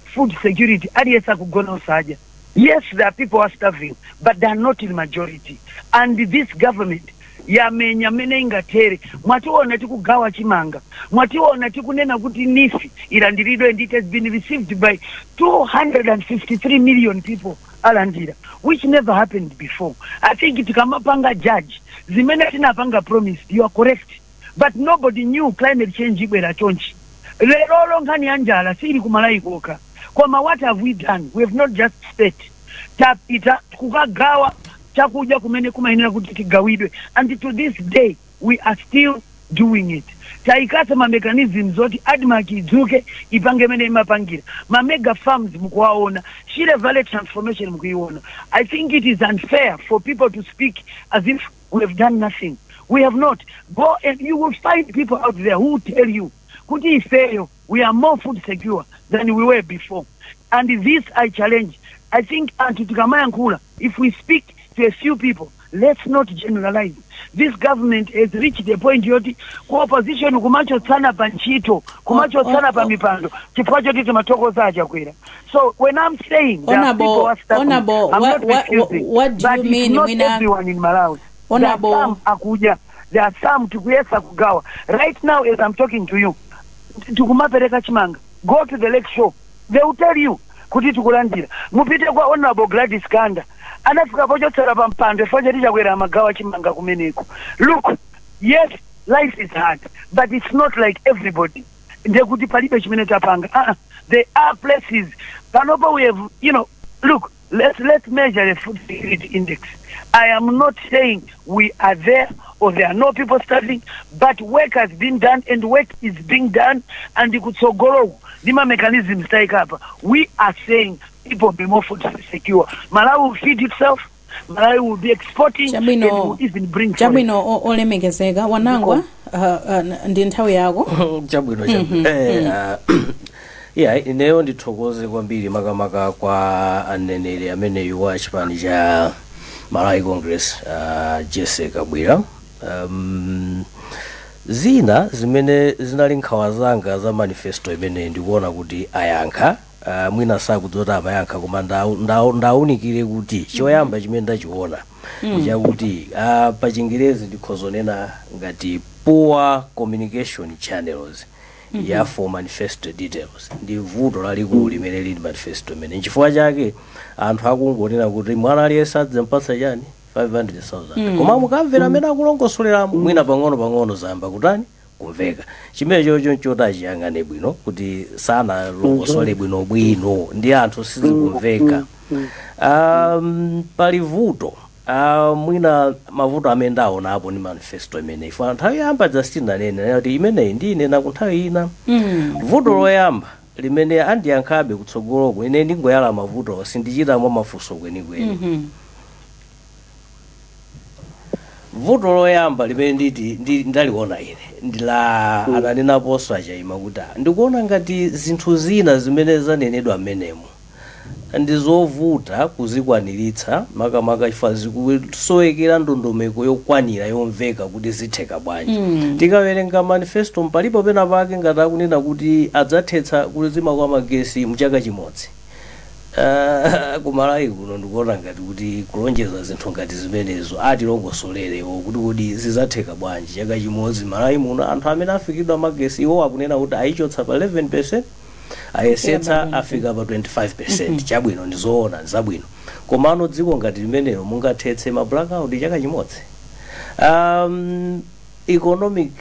food security, aliyense akugona osadya. Yes, there are people who are starving, but they are not in majority. And this government yamenya mene ingatere. Mwationa tikugawa chimanga, mwationa tikunena kuti NEEF ilandiridwe, and it has been received by 253 million people alandira, which never happened before. I think tikamapanga judge zimene tinapanga promise, you are correct, but nobody knew climate change ibwera chonchi. Lerolo nkhani ya njala sili kuMalawi kokha, koma what have we done? We have not just state, tapita kukagawa chakudya kumene kumayenera kuti tigawidwe, and to this day we are still doing it. Tayikasa ma mechanisms oti ADMARC idzuke, ipange mene imapangira. Ma mega farms mukuwaona, Shire Valley transformation mukuiona. I think it is unfair for people to speak as if we have done nothing. We have not. Go and you will find people out there who tell you kuti ifeyo we are more food secure than we were before, and this I challenge. I think anthu tikamayankhula, if we speak to a few people, let's not generalize. This government has reached a point yoti ku opposition kumachotsana pa ntchito, kumachotsana pa mipando chifukwa choti timathokoza aChakwera. So when I'm saying there are people who are starving, Honorable, I'm not refusing, what do but you it's mean not mwina- everyone in Malawi. Honorable- There are some akudya, there are some tikuyesa kugawa. Right now as I'm talking to you, tikumapereka chimanga. Go to the Lake Shore, they will tell you kuti tikulandira. Mupite kwa Honorable Gladys Kanda, anafika pochotsera pa mpando chifukwa choti Chakwera amagawa chimanga kumeneko. Look, yes, life is hard, but it's not like everybody ndekuti palibe chimene tapanga. There are places panopo we have, look, let's measure the food security index. I am not saying we are there or there are no people starving, but work has been done and work is being done, and kutsogoloku ndi ma mechanisms tayikapa, we are saying People will be more food secure. Malawi will feed itself. Malawi will be exporting and Chabwino. will even bring foreign. Chabwino, olemekezeka Wanangwa, ndi nthawi yako. Chabwino, chabwino. Yeah, ineyo ndithokoze kwambiri, makamaka kwa aneneri ameneyu wa chipani cha Malawi Congress, Jesse Kabwira. Zina zimene zinali nkhawa zanga za manifesto imeneyi, ndikuona kuti ayankha. Mwina sakudzoti amayankha, koma ndawunikire kuti choyamba chimene ndachiona chakuti pa Chingerezi ndikhozonena ngati poor communication channels ya for manifesto details ndi vuto lalikulu limene lili manifesto imene. Nchifukwa chake anthu akungonena kuti mwana aliyense adzampatsa chani, 500,000. Koma mukamvera amene akulongosoleramo, mwina pang'ono pang'ono zayamba kutani, kumveka. Chimene chocho nchoti achiyang'ane bwino kuti sanalongosole bwinobwino ndi anthu sizikumveka. Pali vuto, mwina mavuto amene ndaonapo ndi manifesto imeneyi, ifana nthawi yoyamba Justin anene kuti imeneyi ndiyinena ku nthawi ina. Vuto loyamba limene andiyankhabe kutsogoloko, ine ndingoyala mavuto, sindichita mwa mafunso kwenikweni. Vuto loyamba limene nditi ndaliona ine ndila ananenaponso achayima kuti ndikuona ngati zinthu zina zimene zanenedwa mmenemo ndi zovuta kuzikwaniritsa, makamaka chifukwa zikusowekera ndondomeko yokwanira yomveka kuti zitheka bwanji. Tikawerenga manifesto, palipo pena pake ngati akunena kuti adzathetsa kuzima kwa magesi mchaka chimodzi. Kumalawi kuno ndikuona ngati kuti kulonjeza zinthu ngati zimenezo, atilongosolerewo kuti kodi zidzatheka bwanji chaka chimodzi Malawi muno anthu amene afikidwa magesi, iwo akunena kuti ayichotsa pa 11, ayesetsa afika pa 25. Chabwino, ndizoona, zabwino, komano dziko ngati limenelo mungathetse ma blackout chaka chimodzi? Economic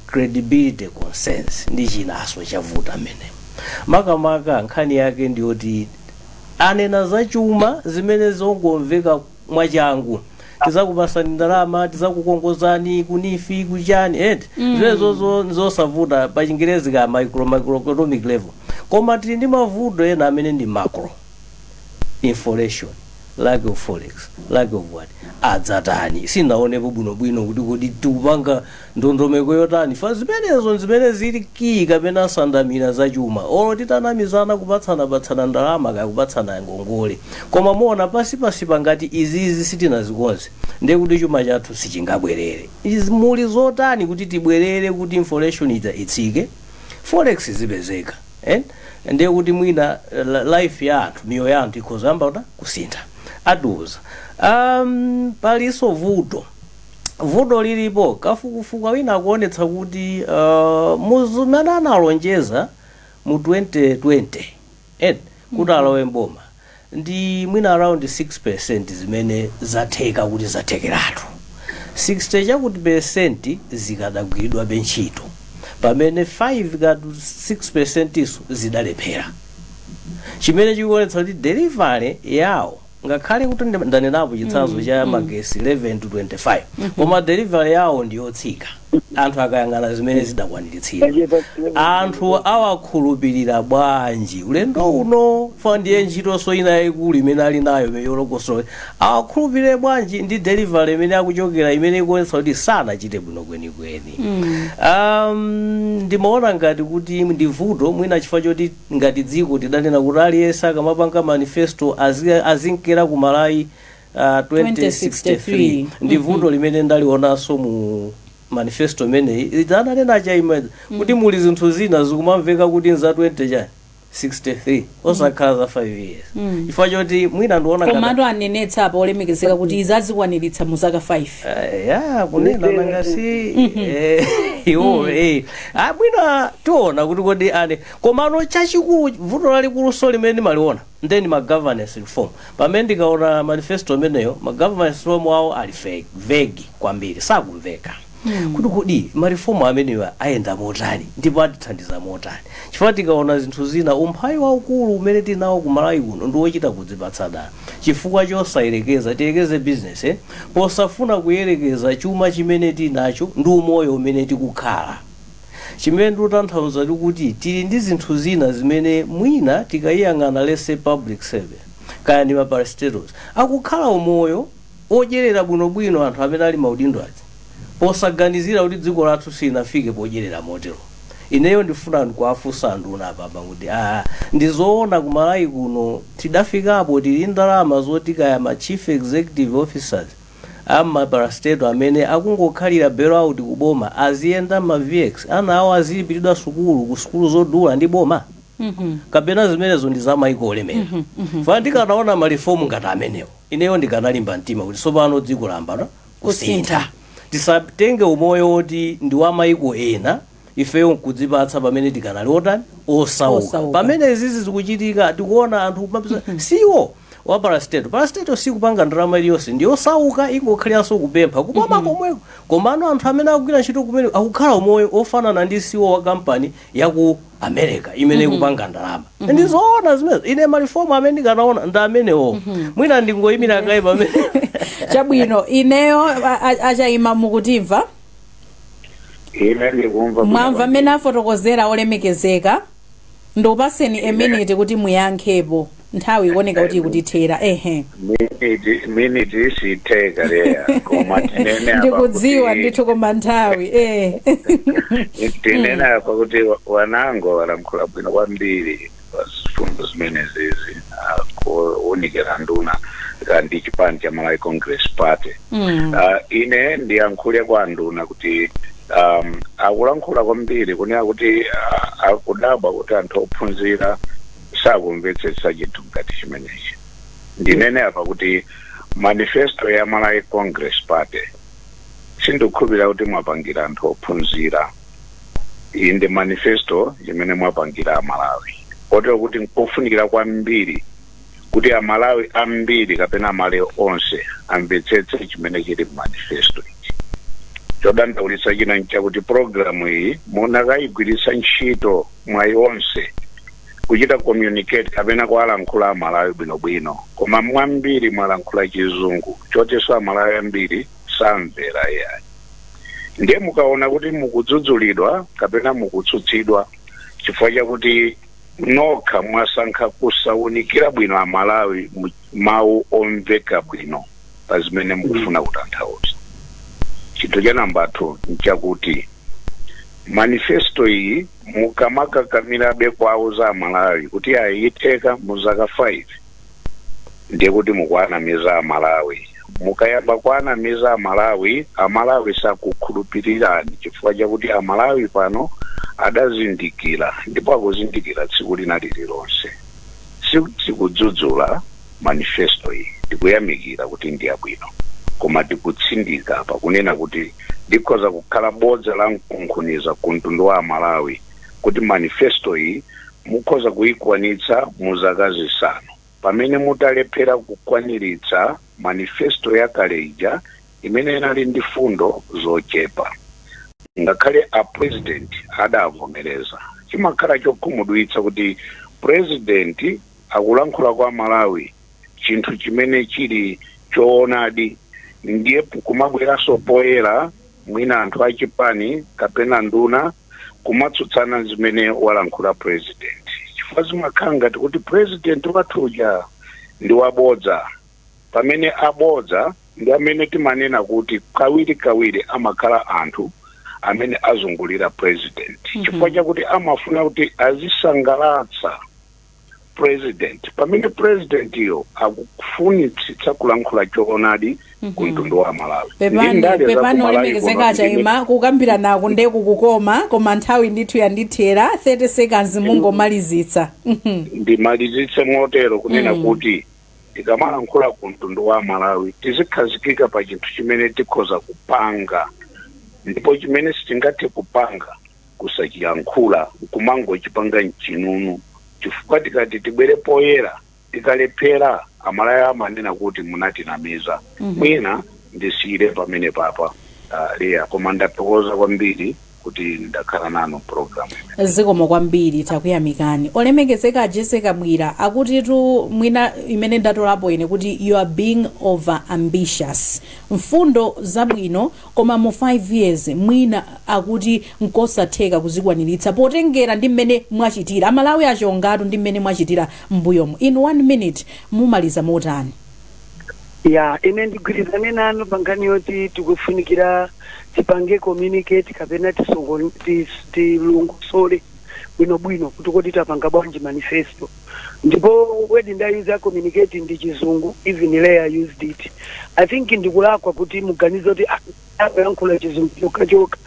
credibility concerns ndi chinaso chavuta amene, makamaka nkhani yake ndiyoti anena zachuma zimene zongomveka mwachangu: tizakupasani ndalama, tizakukongozani ku NEEF, kuchani, eti? Zimenezozo zosavuta, pa Chingerezi ka microeconomic level. Koma tili ndi mavuto ena amene ndi macro: inflation, lack of forex, lack of what. Adzatani? Sinaonepo bwinobwino kuti kodi tikupanga ndondomeko yotani fa zimenezo zimene zili key kapena sandamira zachuma. Olo titanamizana kupatsana-patsana ndalama kaya kupatsana ngongole, koma muona pasipasi pangati izizi sitinazikonze, ndiye kuti chuma chathu sichingabwerere. Izi muli zotani kuti tibwerere, kuti inflation ita itsike, forex zipezeka, eh? Ndiye kuti mwina life ya anthu, miyoyo ya anthu ikhoza yamba kuta kusintha. Atiuza. Palinso vuto lilipo, kafukufuku wina akuonetsa kuti muzimene analonjeza mu 2020, eh, kuti alowe mboma, ndi mwina around 6 zimene zatheka kuti zathekeratu, 60 chakuti percent zikadagwiridwabe ntchito, pamene 5 katu 6 iso zidalephera, chimene chikuonetsa kuti delivery yawo, ngakhale kuti ndanenapo chitsanzo cha magesi 11 to 25, koma delivery yawo ndiyotsika. Anthu akayang'ana zimene zidakwaniritsidwa, anthu awakhulupirira bwanji ulendo uno? Fa ndiye ntchitonso ina yayikulu imene ali nayo imene yolongosola, awakhulupirire bwanji ndi delivery imene akuchokera imene ikuonetsa kuti sanachite bwino kwenikweni? Ndimaona ngati kuti ndi vuto mwina chifukwa choti ngati dziko tidanena kuti aliyense akamapanga manifesto azinkera ku Malawi 2063. Ndi vuto limene ndalionanso mu manifesto imeneyi. Idzananena achayima kuti muli zinthu zina zikumamveka kuti nza 20 chani 63, osakhala za 5 years, chifukwa choti mwina ndiona ngati Komatu anenetsa apo, olemekezeka, kuti izazikwaniritsa mu zaka 5. Ya, kunena nangasi iwo mwina tiona kuti kodi ane. Komano chachikulu, vuto lalikulu limene ndimaliona ndeni ma governance reform. Pamene ndikaona manifesto imeneyo, ma governance reform awo ali vague kwambiri, sakumveka kuti kodi ma reform amenewa ayenda motani ndipo atithandiza motani, chifukwa tikaona zinthu zina, umphawi waukulu umene tinawo ku Malawi kuno ndi wochita kudzipatsa dala chifukwa chosayerekeza. Tiyelekeze business, eh? Posafuna kuyerekeza chuma chimene tinacho ndi umoyo umene tikukhala. Chimene ndikutanthauza ndi kuti tili ndi zinthu zina zimene mwina tikayiyang'ana, let's say public service kaya ndi ma parastatals, akukhala umoyo odyerera bwinobwino anthu amene ali maudindo aja, posaganizira kuti dziko lathu silinafike podyerera motero. Ineyo ndifuna ndikuwafunsa anduna apapa kuti ndizoona kumalawi kuno tidafikapo tili ndalama zoti kaya ma chief executive officers ama parastatal amene akungokhalira bailout kuboma aziyenda ma VX, ana awo azilipiridwa sukulu ku sukulu zodula ndi boma, kapena zimenezo ndi za maiko olemera? Fa ndikanaona ma reform ngati amenewo, ineyo ndikanalimba mtima kuti tsopano dziko lambana kusintha. Tisatenge umoyo woti ndi wa maiko ena, ifeyo nkudzipatsa pamene tikanali otani? Osauka. Osauka. Pamene izizi zikuchitika, tikuona anthu kumapeza siwo wa parastatal. Parastatal sikupanga ndalama iliyonse, ndiyosauka, ingokhaliranso kupempha kuboma komweko, komano anthu amene akugwira ntchito kumene akukhala umoyo ofanana ndi CEO wa kampani yaku America imene ikupanga ndalama. Ndizoona zimene ine ma reform amene ndikanaona ndi amenewo. Mwina ndingoyimira kaye pamene. Chabwino, ineyo achayima, mukutimva? Ine ndikumva bwino. Mwamva mmene afotokozera olemekezeka. Ndikupaseni a minute kuti muyankhepo, nthawi ikuoneka kuti ikutithera, ehe. Minute isitheka leya, koma tinene apa Ndikudziwa ndithu, koma nthawi tinene apa kuti wanango walankhula bwino kwambiri pa zifundo zimene zizi, kuwunikira nduna ndi chipani cha Malawi Congress Party. Ine ndiyankhule kwa nduna kuti akulankhula kwambiri kunena kuti akudabwa kuti anthu ophunzira sakumvetsetsa chinthu ngati chimenechi. Ndinene apa kuti manifesto ya Malawi Congress Party sindikukhulupirira kuti mwapangira anthu ophunzira. Iyi ndi manifesto imene mwapangira Amalawi, kotero kuti nkofunikira kwambiri kuti Amalawi ambiri kapena Amalawi onse amvetsetse chimene chili manifesto ichi. Chodandaulitsa china nchakuti programu iyi munakayigwiritsa ntchito mwayi onse kuchita communicate kapena kuwalankhula Amalawi bwinobwino, koma mwambiri mwalankhula Chizungu chotinso Amalawi ambiri samvera yayi. Ndiye mukaona kuti mukudzudzulidwa kapena mukutsutsidwa chifukwa chakuti nokha mwasankha kusawunikira bwino Amalawi mawu omveka bwino pa zimene mukufuna kutanthauza. Chinthu cha namba 2 nchakuti manifesto iyi mukamakakamirabe kuwauza Amalawi kuti ayitheka mu zaka 5, ndiye kuti mukuanamiza Amalawi. Mukayamba kuanamiza Amalawi, Amalawi sakukhulupirirani, chifukwa chakuti Amalawi pano adazindikira ndipo akuzindikira tsiku lina lililonse. Sikudzudzula manifesto iyi, tikuyamikira kuti ndi yabwino, koma tikutsindika pakunena kuti likhoza kukhala bodza la mkunkhuniza ku mtundu wa Amalawi kuti manifesto iyi mukhoza kuyikwanitsa mu zaka 5, pamene mutalephera kukwaniritsa manifesto yakale ija imene inali ndi fundo zochepa, ngakhale a president adavomereza. Chimakhala chokhumudwitsa kuti president akulankhula kwa Malawi chinthu chimene chili choonadi, ndiye kumabweranso poyera mwina anthu achipani kapena nduna kumatsutsana zimene walankhula president, chifukwa zimakhala ngati kuti president wathuja ndi wabodza, pamene abodza ndi amene timanena kuti kawiri kawiri amakhala anthu amene azungulira president, chifukwa chakuti amafuna kuti azisangalatsa president, pamene president iyo akufunitsitsa kulankhula choonadi ku mtundu wa Malawi. Ndi Pepani. ndale za Pepani, ku Malawi olemekezeka kuno achayima, kukambirana nde kukukoma, koma nthawi ndithu yandithera. 30 seconds, mungomalizitsa. Ndimalizitse motero kunena kuti tikamalankhula ku mtundu wa Malawi tizikhazikika pa chinthu chimene tikhoza kupanga, ndipo chimene sitingathe kupanga kusachiyankhula, kumangochipanga mchinunu, chifukwa tikati tibwere poyera tikalephera, Amalawi amanena kuti munatinamiza. Mwina ndisiyire pamene papa, Leya, koma ndathokoza kwambiri Kuti ndakhala nanu program imene. Zikomo kwambiri, takuyamikani. Olemekezeka Jesse Kabwira, akutitu mwina imene ndatolapo ine kuti you are being over ambitious. Mfundo zabwino, koma mu 5 years mwina akuti nkosatheka kuzikwaniritsa potengera ndi mmene mwachitira. Amalawi achongatu ndi mmene mwachitira m'mbuyomu. In one minute, mumaliza motani? Ya, ine ndigwirizane nanu pa nkhani yoti tikufunikira tipange communicate kapena tilongosole bwinobwino kuti kodi tapanga bwanji manifesto. Ndipo word ndayuza, communicate, ndi Chizungu. Even Leah used it. I think ndikulakwa kuti muganize kuti akuyankhula Chizungu chokha chokha.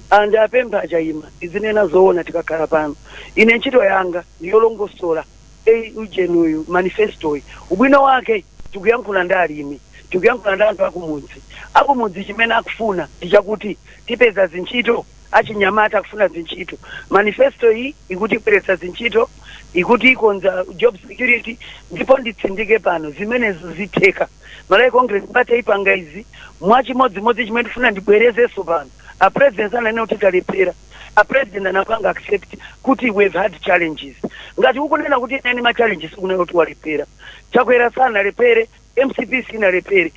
And apempha achayima, izinena zoona. Tikakhala pano, ine ntchito yanga ndiyolongosola ei ujenuyu manifestoyi. Ubwino wake tikuyankhula ndi alimi, tikuyankhula ndi anthu akumudzi. Akumudzi chimene akufuna ndi chakuti tipeza zintchito. Achinyamata akufuna zintchito. Manifesto iyi ikuti ibweretsa zintchito, ikuti ikonza job security. Ndipo nditsindike pano, zimenezo zitheka. Malawi Congress Party ipanga izi mwachimodzimodzi. Chimene ndifuna ndibwerezenso pano, a President sananene kuti talephera. A President anapanga accept kuti we've had challenges. Ngati ukunena kuti nani ma challenges, ukunena kuti walephera. Chakwera sanalephere, MCP sinalephere.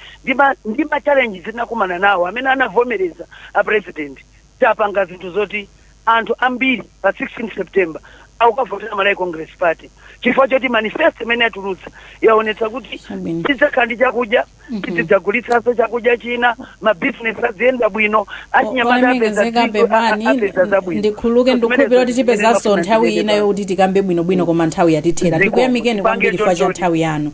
Ndi ma challenges tinakumana nawo amene anavomereza a President. Tapanga zinthu zoti anthu ambiri pa 16 September akukavotera Malawi Congress Party chifukwa choti manifesto imene yatulutsa yaonetsa kuti tidzakhala ndi chakudya, tidzidzagulitsanso chakudya china, mabizinesi aziyenda bwino, achinyamata apeza Olemekezeka, dziko, pepani, apeza zabwino. Ndikhululuke. So Ndikukhulupirira kuti zimenezo zimene tipezanso ndimafuna nthawi ndinene ina pano. yokuti tikambe bwinobwino, koma nthawi yatithera. Zikomo. Ndikuyamikeni Tipange kwambiri chifukwa cha chonchoti. nthawi yanu.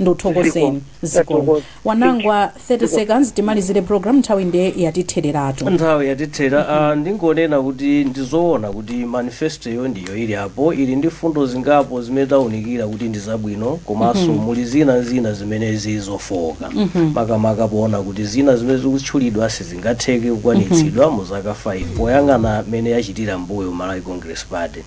Ndikuthokozeni. Zikomo. Zikomo. Tathokoza. Wanangwa, 30 seconds, timalizire program, nthawi ndiye yatithereratu. Nthawi yatithera. Ndingonena kuti ndizoona kuti manifesto yo ndiyo ili apo, ili ndi fundo zingapo zimene tawunikira kuti ndi zabwino, komanso muli zina zina zimene zili zofowoka, makamaka poona kuti zina zimene zikutchulidwa sizingatheke kukwanitsidwa mu zaka 5 poyang'ana mmene yachitira mbuyo Malawi Congress Party.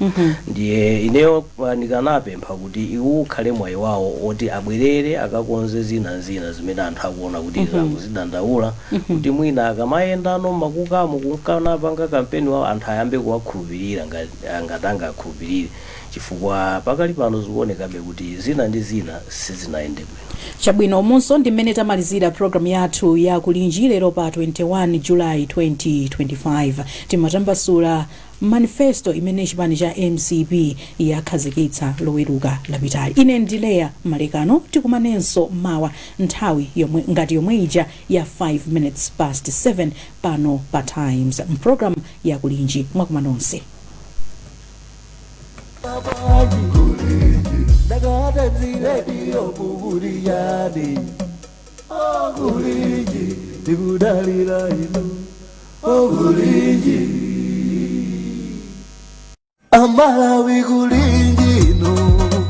Ndiye ineyo ndikanapempha kuti iwo ukhale mwayi wawo oti abwerere akakonze zina zina zimene anthu akuona kuti zakuzidandaula, kuti mwina akamayendano mmakukamo kunkanapanga kampeni wawo, anthu ayambe kuwakhulupirira ngati angakhulupirire, chifukwa pakali pano zikuonekabe kuti zina ndi zina sizinayende bwino. Chabwino, umunso ndi mmene tamalizira programu yathu ya Kulinji lero pa 21 July 2025. Timatambasula manifesto imene chipani cha MCP yakhazikitsa Loweruka lapitali. Ine ndi Leya Malekano. Tikumanenso mawa nthawi yomwe ngati yomwe ija ya 5 minutes past 7 pano pa Times mpulogalamu ya Kulinji. Mwakuma nonse. Ndakatadzirediyo kukuliyani okulinji, tikudalira inu okulinji. Amalawi, kulinji inu,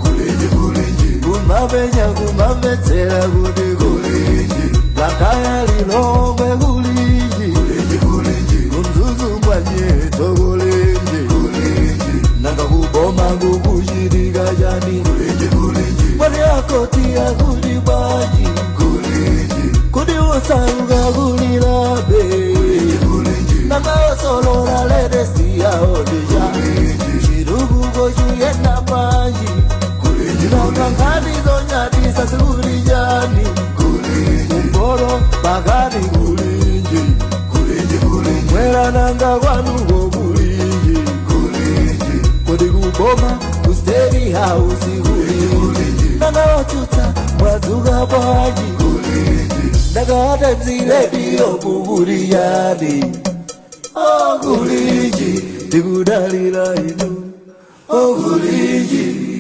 kulinji, kulinji, kumapenya kumamvetsera kuti kulinji. Blantyre, Lilongwe, kulinji, kulinji, kulinji, kuMzuzu mbwanyetso, kulinji, kulinji. Nanga kuboma kukuchitika chani? Kulinji, kulinji. Mwati akoti akuti bwanji? Kulinji. Kuti usauka kulilabe? Nanga osolola latest yaodija chirukuko chuyenda bwanji? Nanga nkhani zonyadisa zikuli chani? Kumporo pakati kulinji, mwera nanga kwanuko kulinji? Kodi kuboma ku State House kulinji? Nanga watsutsa mwadzuka bwanji? Ndakatadzirediyo kukuliyani okulinji, tikudalira inu okulinji.